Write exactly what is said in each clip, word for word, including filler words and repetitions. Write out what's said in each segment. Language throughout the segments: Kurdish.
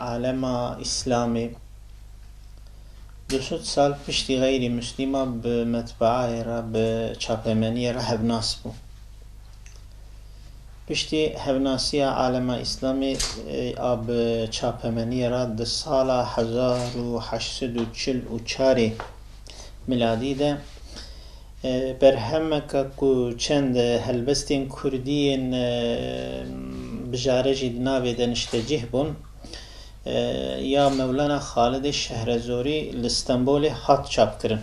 alema Îslamê du sed sal piştî xeyrî Muslîma bi metbeayê re, bi çapemeniyê re hevnas bû. Piştî hevnasiya alema Îslamê, e, a bi çapemeniyê re di sala hezar û heşt sed û çil û çarê miladî de, e, berhemeke ku çend helbestên kurdî yên, e, bijare jî di navê de niştecih bûn, e, ya Mewlana Xalidê Şehrezorî li Stenbolê hat çapkirin.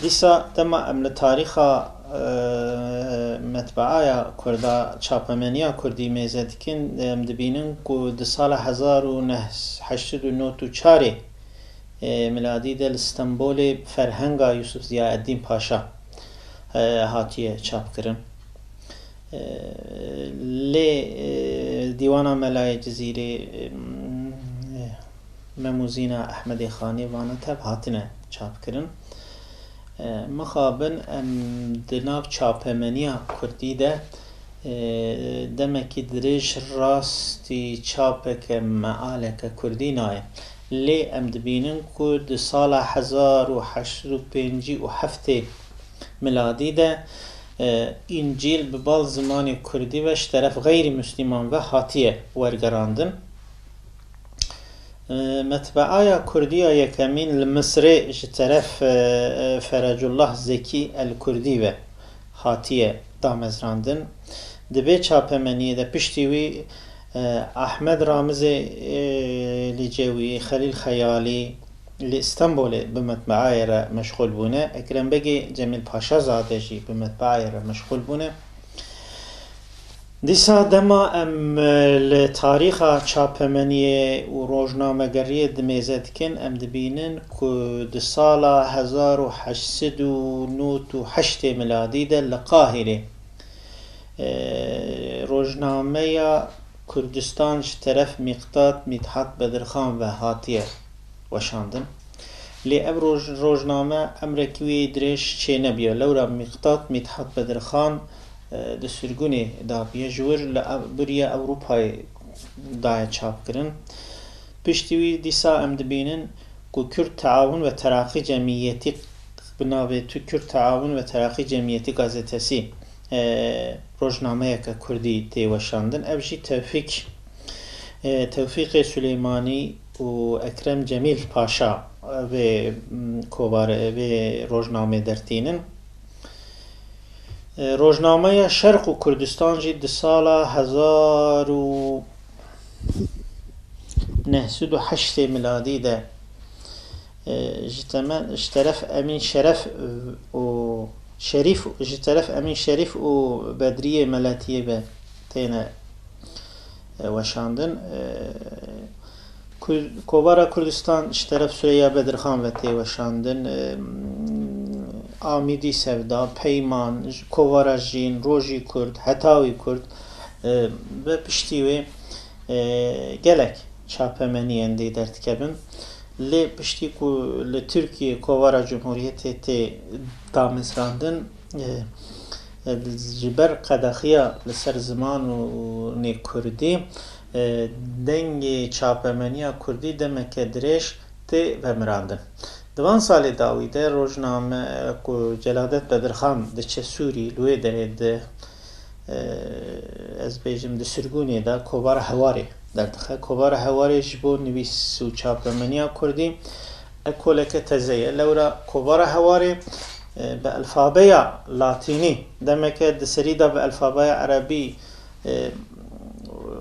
Dîsa dema em li tarîxa, e, metbeaya kurda, çapemeniya kurdî mêze dikin, em dibînin ku di sala hezar û neh sed û heşt sed û nod û çarê, e, miladî de li Stenbolê Ferhenga Yusuf Ziyaeddin Paşa, e, hatiye çapkirin. E, lê, e, Dîwana Melayê Cizîrê, e, Mem û Zîna Ehmedê Xanê vana tev hatine çapkirin. E, mixabin em di nav çapemeniya kurdî de, e, demekî dirêj rastî çapeke mealeke kurdî nayê. Lê em dibînin ku di sala hezar û heşt sed û pêncî û heftê miladî de, e, Încîl bi bal zimanê kurdî ve ji teref xeyrî Muslîman ve hatiye wergerandin. E, metbeaya kurdî ya yekemîn li Misirê ji teref, e, e, Ferecullah Zekî el Kurdî ve hatiye damezrandin. Di vê çapemeniyê de piştî wî, e, Ahmed Ramizê, e, Lîcewî, Xelîl Xeyalî li Stenbolê bi metbeayê re meşxûl bûne. Ekrem Begê Cemîl Paşazade jî bi metbeayê re meşxûl bûne. Dîsa dema em, e, li tarîxa çapemeniyê û rojnamegeriyê dimêze dikin, em dibînin ku di sala hezar û heşt sed û nod û heştê miladî de li Qahirê, e, rojnameya Kurdistan ji teref Mîqdat Mîthat Bedirxan ve hatiye weşandin. Lê ev roj-, rojname emrekî wî dirêj çênebiye. Lewra Mîqdat Mîthat Bedirxan, e, di sirgûnê dabiye, ji wir li Ev-, bûriya Ewropayê daye çapkirin. Piştî wî dîsa em dibînin ku Kürt Teawun ve Teraqî Cemiyetî, bi navê tu-, Kürt Teawun ve Teraqî Cemiyetî gazetesî, e, rojnameyeke kurdî tê weşandin. Ev jî Tewfîk, e, Tewfîqê Suleymanî û Ekrem Cemîl Paşa, e, vê, m, kovare, vê rojnamê dertînin. E, rojnameya Şerq û Kurdistan jî di sala hezar û neh sed û heştê miladî de, e, ji temen, ji teref Emîn Şeref û Şerîf, ji teref Emîn Şerîf û Bedriyê Meletiyê ve têne, e, weşandin. E, Kur-, Kovara Kurdistan ji teref Süreyya Bedirxan ve tê weşandin. E, Amîdî Sevda, Peyman, Kovara Jîn, Rojî Kurd, Hetawî Kurd, e, ve piştî wê, e, gelek çapemeniyên dî derdikevin. Lê piştî ku li Tirkiyê Kovara Cumhuriyetê tê damezrandin, e, e, ji ber qedexiya li ser ziman û nê kurdî, e, dengê çapemeniya kurdî demeke dirêj tê vemirandin. Di van salê dawî de rojname ku Celadet Bedirxan diçe Sûrî, li wê derê di, e, ez bêjim, di sirgûnê de Kovara Hewarê derdixe. Kovara Hewarê ji bo nivîs û çapemeniya kurdî ekoleke teze ye. Lewra Kovara Hewarê, e, bi elfabeya latînî, demeke di serî de bi elfabeya erebî, e,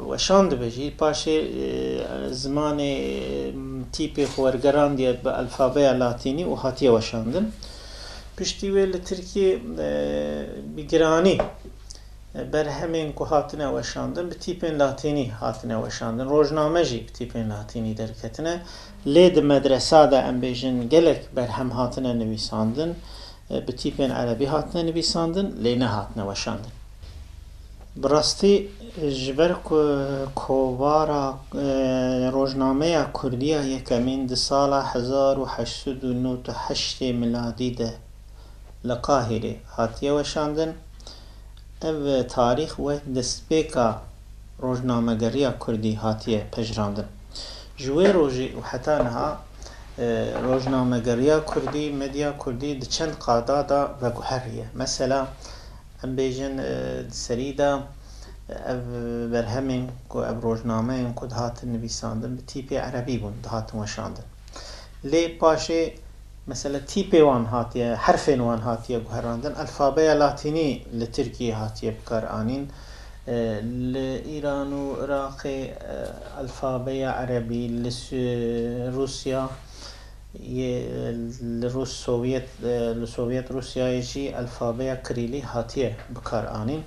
weşandibe jî. Paşê, e, zimanê, e, tîpê xwe wergerandiye bi elfabeya latînî û hatiye weşandin. Piştî wê li Tirkiyê, e, bi giranî, e, berhemên ku hatine weşandin, bi tîpên latînî hatine weşandin. Rojname jî bi tîpên latînî derketine. Lê di medresa de, em bêjin, gelek berhem hatine nivîsandin, e, bi tîpên erebî hatine nivîsandin, lê nehatine weşandin. Bi rastî, ji ber ku kovara, e, rojnameya kurdî ya yekemîn di sala hezar û heşt sed û nod û heştê miladî de li Qahîrê hatiye weşandin, ev tarîx wek destpêka rojnamegeriya kurdî hatiye pejirandin. Ji wê rojê û heta niha, e, rojnamegeriya kurdî, medya kurdî di çend qada de veguheriye. Mesela, em bêjin, e, di serî de, e, ev berhemên ku, ev rojnameyên ku dihatin nivîsandin, bi tîpê erebî bûn, dihatin weşandin. Lê paşê, mesela, tîpê wan hatiye, herfên wan hatiye guherandin. Alfabeya latînî li Tirkiyê hatiye bikaranîn. E, li Îran û Iraqê, e, alfabeya erebî, li Sü-, Rûsya, yê, li Rûs Sovyet, e, li Sovyet Rûsyayê jî alfabeya kirîlî hatiye bikaranîn.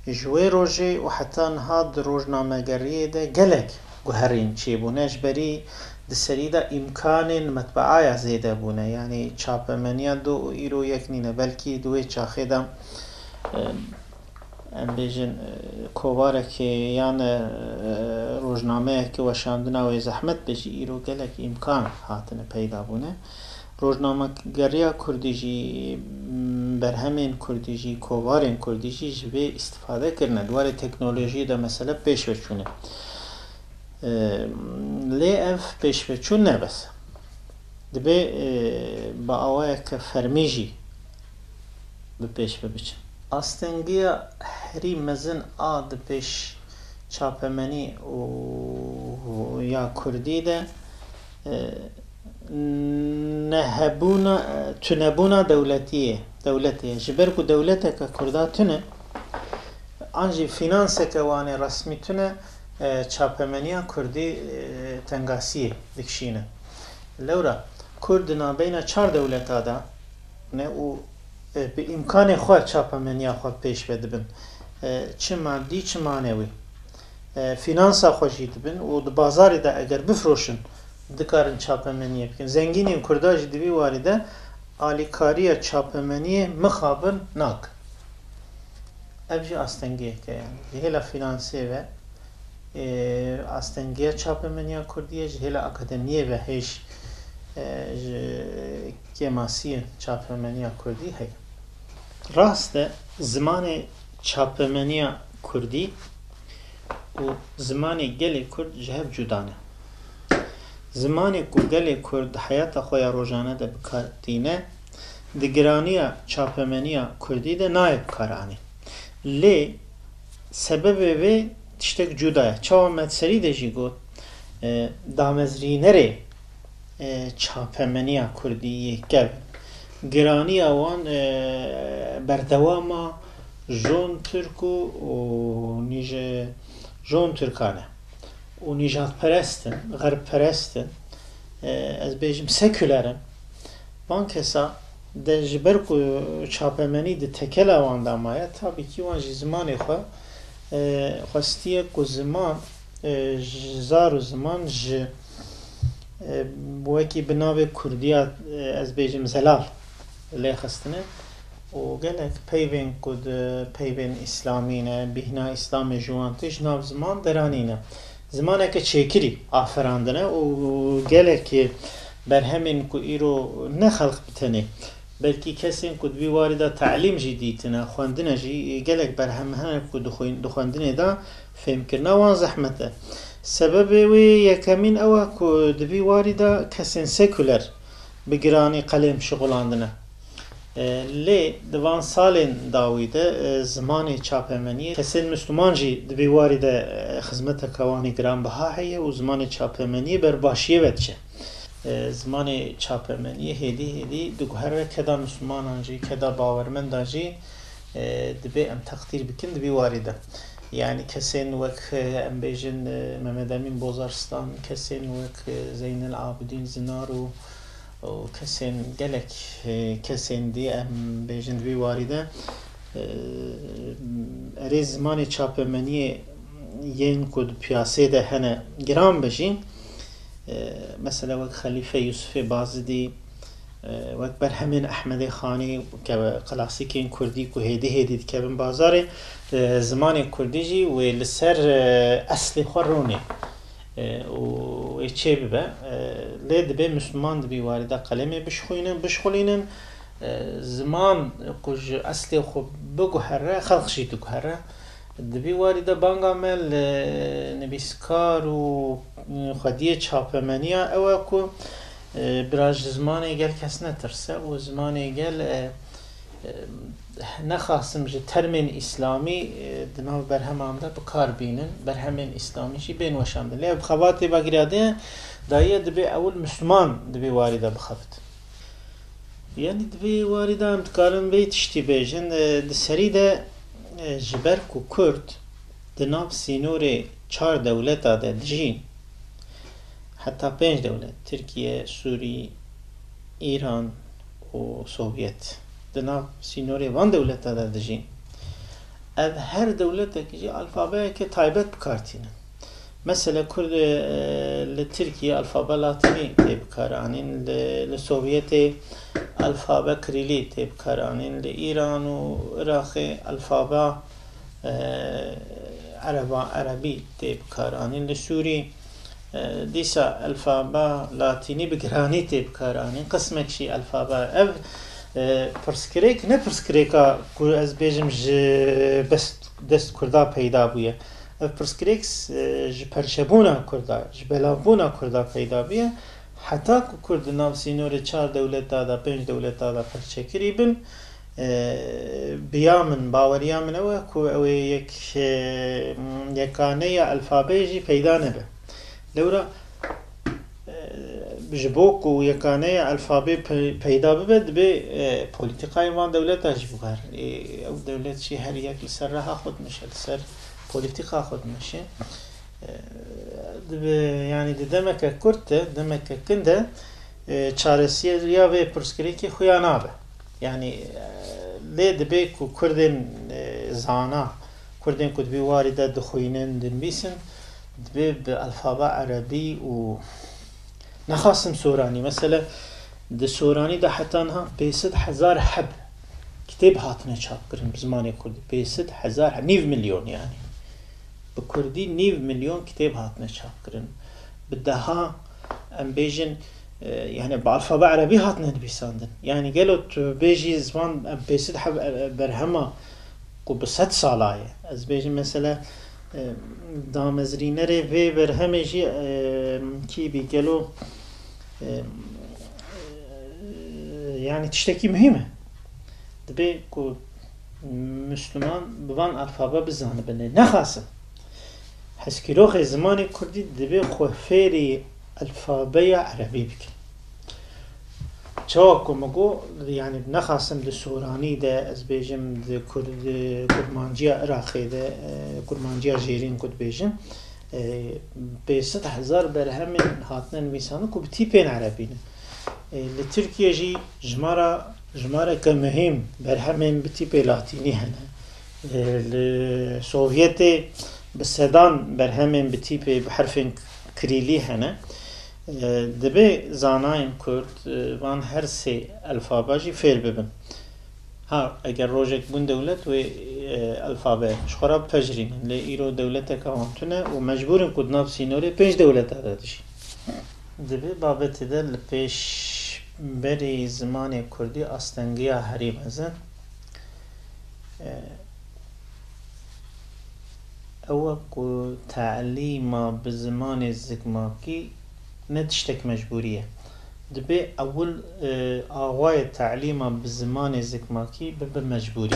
Ji wê rojê û heta niha di rojnamegeriyê de gelek guherîn çêbûne, ji berî di serî de îmkanên metbeaya zêde bûne. Yanî çapemeniya do û îro yek nîne. Belkî di wê çaxê de, e, em bêjin, e, kovarekê yan, e, rojnameyekê weşandina wê zehmet be jî, îro gelek îmkan hatine peyda bûne. Rojnamegeriya kurdî jî, m, berhemên kurdî jî, kovarên kurdî jî ji vê îstifade kirine. Di warê teknolojiyê de mesele pêş ve çûne. E, lê ev pêş ve çûn ne bes. Dibe, e, bi awayeke fermî jî bi pêş ve biçin. Astengiya herî mezin a di pêş çapemenî û ya kurdî de, e, nehebûna, tunebûna dewletiyê, dewletê ye. Ji ber ku dewleteke kurda tune, an jî fînanseke wan ê resmî tune, e, çapemeniya kurdî, e, tengasiyê dikişîne. Lewra kurd di navbeyna çar dewleta de ne û, e, bi îmkanê xwe çapemeniya xwe pêş ve dibin. E, çi madî, çi manewî. E, fînansa xwe jî dibin û di bazarê de eger bifroşin, dikarin çapemeniyê bikin. Zengînên kurda jî di vî warî de alîkariya çapemeniyê mixabin nakin. Ev jî astengiyek e, yanî ji hêla fînansê ve, e, astengiya çapemeniya kurdî ye, ji hêla akademiyê ve hêj, e, ji kêmasiyê çapemeniya kurdî heye. Rast e, zimanê çapemeniya kurdî û zimanê gelê kurd ji hev cuda ne. Zimanê ku gelê kurd di heyata xwe ya rojane de bi kar tîne, di giraniya çapemeniya kurdî de nayê bikaranîn. Lê sebebê vê tiştek cuda ye. Çawa me di serî de jî got, e, damezrînerê, e, çapemeniya kurdî yê kevn, giraniya wan, e, berdewama jon Tirk û, û nîje-, jon Tirkan e. Û nîjadperest in, xerbperest in, e, ez bêjim seküler in. Van kesa de ji ber ku çapemenî di tekela wan de maye, tabî kî wan jî zimanê xwe, e, xwestiye ku ziman, e, ji zar û ziman ji, e, wekî bi navê kurdiya, e, ez bêjim zelal lê xistine. Û gelek peyvên ku di peyvên îslamî ne, bîhna îslamê ji wan tê, ji nav ziman deranîne. Zimaneke çêkirî aferandine û gelek berhemên ku îro ne xelq bi tenê, belkî kesên ku di vî warî de telîm jî dîtine, xwendine jî, gelek berhem hene ku di xwên-, di xwendinê de fêmkirina wan zehmet e. Sebebê wê yekemîn ew e ku di vî warî de kesên sekuler bi giranî qelêm şixulandine. E, lê di van salên dawî de, e, zimanê çapemeniyê kesên misliman jî di vî warî de, e, xizmeteke wan ê giranbiha heye û zimanê çapemeniyê ber başiyê ve diçe. E, zimanê çapemeniyê hêdî hêdî diguhere keda mislimanan jî, keda bawermendan jî, e, dibê em teqdîr bikin di vî warî de. Yanî kesên wek, e, em bêjin, e, Mehmet Emîn Bozarslan, kesên wek, e, Zeynel Abidîn Zinar û û kesên, gelek, e, kesên dî em bêjin di vî warî de, e, erê zimanê çapemeniyê yên ku di piyasê de hene giran be jî, e, mesela wek Xelîfe Yusufê Bazidî, e, wek berhemên Ehmedê Xanî, ke klasîkên kurdî ku hêdî hêdî dikevin bazarê, e, zimanê kurdî jî wê li ser, e, eslê xwe rûnê. E, û wê çê bibe. E, lê dibê Misliman di vî warî de qelemê bişxwînin, bişxulînin. E, ziman ku ji eslê xwe biguhere, xelq jî diguhere. Di vî warî de banga me li nivîskar û xwediyê çapemeniya ew e ku, e, bira ji zimanê gel kes netirse û zimanê gel, e, e, nexasim ji termên îslamî, e, di nav berheman de bi kar bînin, berhemên îslamî jî bên weşandin. Lê ev xebatê vegiriyadê daye, dibê ewil Misliman di vê warî de bixebit. Yanî di vê warî de em dikarin vê tiştî bêjin, e, di serî de, e, ji ber ku Kurd di nav sînorê çar dewleta de dijîn, heta pênc dewlet, Tirkiye, Sûrî, Îran û Sovyet, di nav sînorê van dewleta de dijîn, ev her dewletekî jî alfabeyeke taybet bi kar tînin. Mesela Kurd, e, li Tirkiye alfabe latînî tê bikaranîn, li, li Sovyetê alfabe kirîlî tê bikaranîn, li Îran û Iraqê alfabe, e, ereba, erebî tê bikaranîn, li Sûrî, e, dîsa alfabe latînî bi giranî tê bikaranîn, qismek jî alfabe. Ev, e, pirsgirêk ne pirsgirêka ku ez bêjim ji bes, dest Kurda peyda bûye. Ev pirsgirêk, e, ji perçebûna Kurda, ji belavbûna Kurda peyda bûye. Heta ku Kurd di nav sînorê çar dewleta de, pênc dewleta de perçekirî bin, e, biya min, baweriya min ew e ku ew ê yek, e, yekaneya alfabeyê jî peyda nebe. Lewra, e, ji bo ku yekaneya alfabê pe-, peyda bibe, dibê, e, polîtîkayên van dewleta jî bi kar. E, ew dewlet jî her yek li ser reha xwe dimeşe, li ser polîtîka xwe dimeşe. E, dibe, yanî di demeke kurt de, demeke kin de, e, çareseriya vê pirsgirêkê xuya nabe. Yanî, e, lê dibe ku Kurdên, e, zana, Kurdên ku di vî warî de dixwînin, dinivîsin, dibe bi alfabe erebî û nexasim soranî. Mesela di soranî de heta niha pênc sed hezar heb kitêb hatine çapkirin bi zimanê kurdî. Pênc sed hezar heb, nîv milyon yanî. Bi kurdî nîv milyon kitêb hatine çapkirin. Bi deha, em bêjin, e, yani bi alfabe erebî hatine nivîsandin. Yani gelo tu bêjî ziman, em pênc sed heb, e, e, berhema ku bi sed sala ye. Ez bêjim mesela, e, damezrînerê vê berhemê jî, e, kî bî gelo, e, e, yani tiştekî muhîm e. Dibe ku Misliman bi van alfabe bizanibin. Nexasim. Hezkîroxê zimanê kurdî dibe xwe fêrî alfabeya erebî bikin. Çawa ku min got, yani nexasim di soranî de, ez bêjim di kurd-, kurmanciya Iraqê de, e, kurmanciya jêrîn ku dibêjin, e, pênc sed hezar berhemên hatine nivîsandin ku bi tîpên erebî ne. E, li Tirkiye jî jimara, jimareke muhîm berhemên bi tîpê latînî hene. E, li Sovyetê bi sedan berhemên bi tîpê, bi herfên kirîlî hene. E, dibe zanayên kurd, e, van her sê alfabe jî fêr bibin. Ha, eger rojek bûn dewlet wê, e, alfabe ji xwe re bipejirînin. Lê îro dewleteke wan tune û mecbûr in ku di nav sînorê pênc dewleta de dijîn. Di vê babetê de li pêşberî zimanê kurdî astengiya herî mezin, e, ew e ku telîma bi zimanê zikmakî ne tiştek mecbûrî ye. Dibe ewil, e, awayê telîma bi zimanê zikmakî bibe mecbûrî.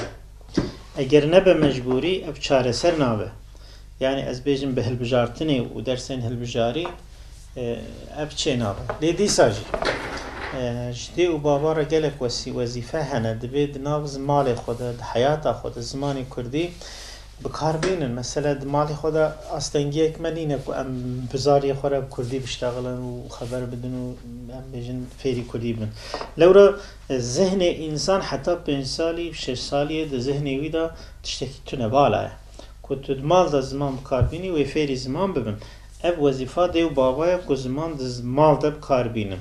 Eger nebe mecbûrî, ev çareser nabe. Yani ez bêjim bi hilbijartinê û dersên hilbijarî, e, ev çênabe. Lê dîsa jî, e, ji dê û bava re gelek wesî-, wezîfe hene. Dibe di nav zi-, malê xwe de, di heyata xwe de zimanê kurdî bi kar bînin. Mesela di malê xwe de astengiyek me nîne ku em bi zariyê xwe re bi kurdî biştexilin û xeber bidin û em bêjin fêrî kurdî bibin. Lewra, e, zihnê însan heta pênc salî, şeş salî ye, di zihnê wî de tiştekî tune bala ye. Ku tu di mal de ziman bi kar bînî, wê fêrî ziman bibin. Ev wezîfa dê û bava ye ku ziman di z-, mal de bi kar bînin.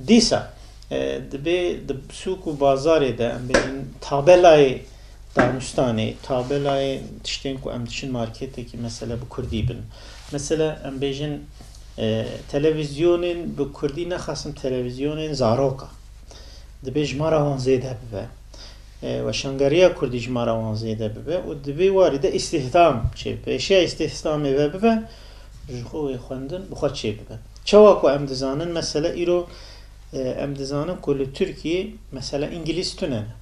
Dîsa, e, dibê di sûk û bazarê de, em bêjin, tabelayê danûstanê, tabelayê tiştên ku em diçin marketekî, mesela bi kurdî bin. Mesela em bêjin, e, televîzyonên bi kurdî, nexasim televîzyonên zaroka. Dibê jimara wan zêde bibe. e, weşangeriya kurdî ji me re wan zêde bibe û di vê warî de îstihdam çêbibe. Êşiya îstihdamê ve bibe, ji xwe wê xwendin bi xwe çêbibe. Çawa ku em dizanin, mesele îro, e, em dizanin ku li Tirkiyê mesele îngilîz tune ne.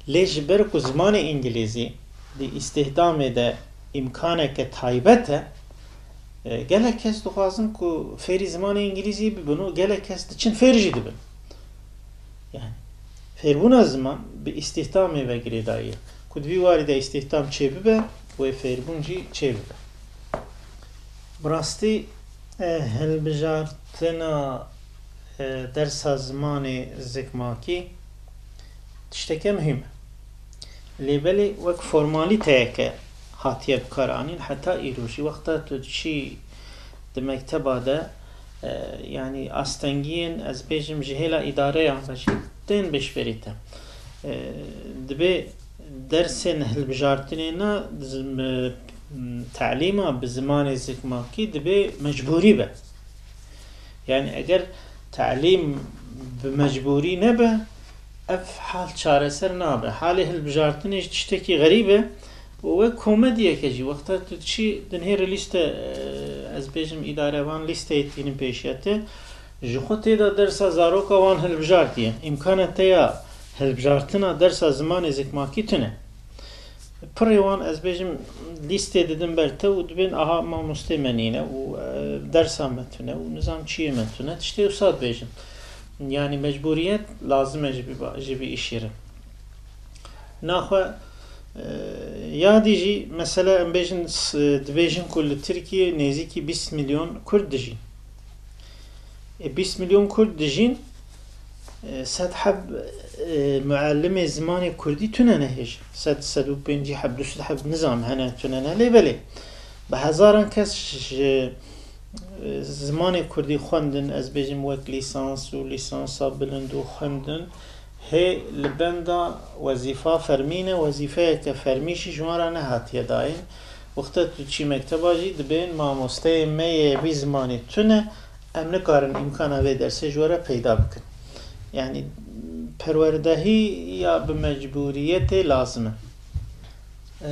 Lê ji ber ku zimanê îngilîzî di îstihdamê de îmkaneke taybet e, e, gelek kes dixwazin ku fêrî zimanê îngilîzî bibin û gelek kes diçin fêr jî dibin. Yani, fêrbûna ziman bi îstihdamê ve girêdayî ye. Ku di vî warî de îstihdam çêbibe, wê fêrbûn jî çêbibe. Bi rastî, e, hilbijartina, e, dersa zimanê zikmakî tişteke muhîm e. Lê belê wek formalîteyeke hatiye bikaranîn, heta îro jî wexta tu diçî di mekteba de, e, yanî astengiyên, ez bêjim, ji hêla îdareyan ve jî tên pêşberî te. E, dibê dersên hilbijartinê ne zim-, e, telîma bi zimanê zikmakî dibê mecbûrî be. Yani eger telîm bi mecbûrî nebe, ev hal çareser nabe. Halê hilbijartinê jî tiştekî xerîb e û wek komediyeke jî wexta tu diçî dinhêrî lîste, e, ez bêjim îdarevan lîsteyê tînin pêşiya te, ji xwe tê de dersa zaroka wan hilbijartiye. Îmkana te ya hilbijartina dersa zimanê zikmakî tune. Pirê wan, ez bêjim, lîstê didin ber te û dibên aha mamostê me nîne û, e, dersa me tune û nizam çiyê me tune. Tiştê wisa dibêjin. Yanî mecbûriyet lazim e ji bî ba-, ji bî îşê re. Naxwe, e, ya dî jî, mesela em bêjin, s-, dibêjin ku li Tirkiyê nêzîkî bîst milyon Kurd dijîn. E, bîst milyon Kurd dijîn, e, sed heb, e, muallimê zimanê Kurdî tune ne hêj. Sed, sed û pêncî heb, du sed heb nizam hene tune ne, lê belê bi hezaran kes ji, e, zimanê Kurdî xwendin, ez bêjim wek lîsans û lîsansa bilind û xwendin, hê li benda wezîfa fermî ne, wezîfeyeke fermî jî ji wan re nehatiye dayîn. Wexta tu çî mekteba jî dibên mamosteyê me yê vî zimanê tune, em nikarin îmkana vê dersê ji we re peyda bikin. Yanî perwerdehî ya bi mecbûriyetê lazim e. E,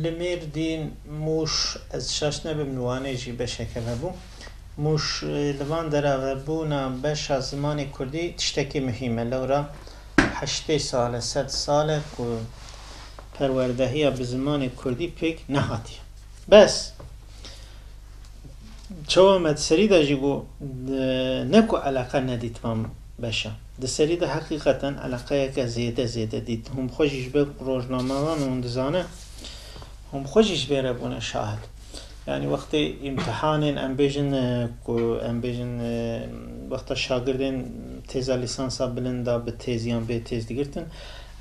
li Mêrdîn, Mûş, ez şaş nebim, li Wanê jî beşeke hebû. Mûş, e, li van deravebûna beşa zimanê kurdî tiştekî muhîm e. Lewra heştê sal e, sed sal e ku perwerdehiya bi zimanê kurdî pêk nehatiye. Bes, çawa me di serî de jî got, e, ne ku eleqe nedît van beşa. Di serî de heqîqeten eleqeyeke zêde, zêde dît. Hûn bi xwe jî ji ber ku rojnamevan hûn dizane, hûn bi xwe jî ji vê re bûne şahid. Yanî wextê îmtihanên, em bêjin, e, ku, em bêjin, e, wexta şagirdên têza lîsansa bilind da bi têz yan bê têz digirtin,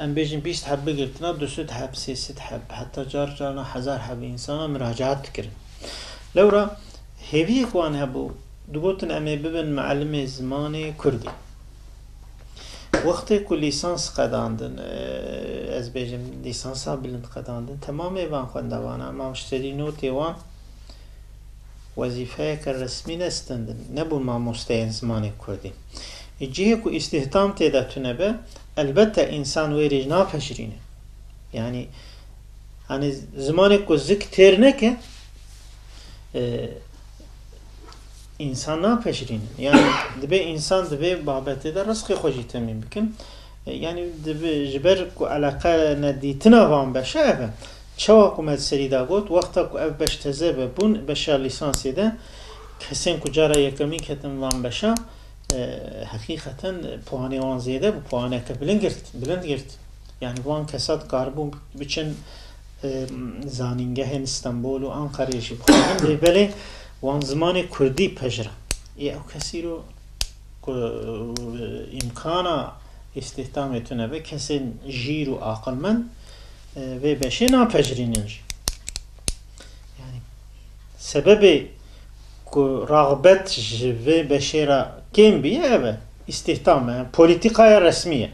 em bêjin bîst heb bigirtina, du sed heb, sê sed heb, heta car carna hezar heb însana miracaat dikirin. Lewra hêviyek wan hebû, digotin em ê bibin muallimê zimanê kurdî. Wextê ku lîsans qedandin, e, ez bêjim lîsansa bilind qedandin, temamê van xwendevana, mamosterî notê wan wezîfeyeke resmî nestendin, nebûn mamosteyên zimanê kurdî. Ê cihê ku îstihdam tê de tune be, elbette însan wê rê jî napejirîne. Yanî, hani zimanê ku zik têr neke, e, însan napejirînin. Yani dibê însan di vê babetê de rizqê xwe jî temîn bikin. E, yani dibe, ji ber ku eleqe nedîtina van beşe ev e. Çawa ku me di serî de got, wexta ku ev beş teze be bûn, beşa lîsansê de kesên ku cara yekemîn ketin van beşa, e, heqîqeten puanê wan zêde bû, puaneke bilind girt, bilind girt. Yani van kesa dikaribûn biçin, e, zanîngehên Stenbol û Anqerê jî bixwînin, lê belê wan zimanê kurdî pejira. Ê ew kes îro ku, e, îmkana îstihdamê tune be, kesên jîr û aqilmend, e, vê beşê napejirînin jî. Yani sebebê ku raxbet ji vê beşê re kêm bîye ev e, îstihdam e, polîtîkaya resmî ye.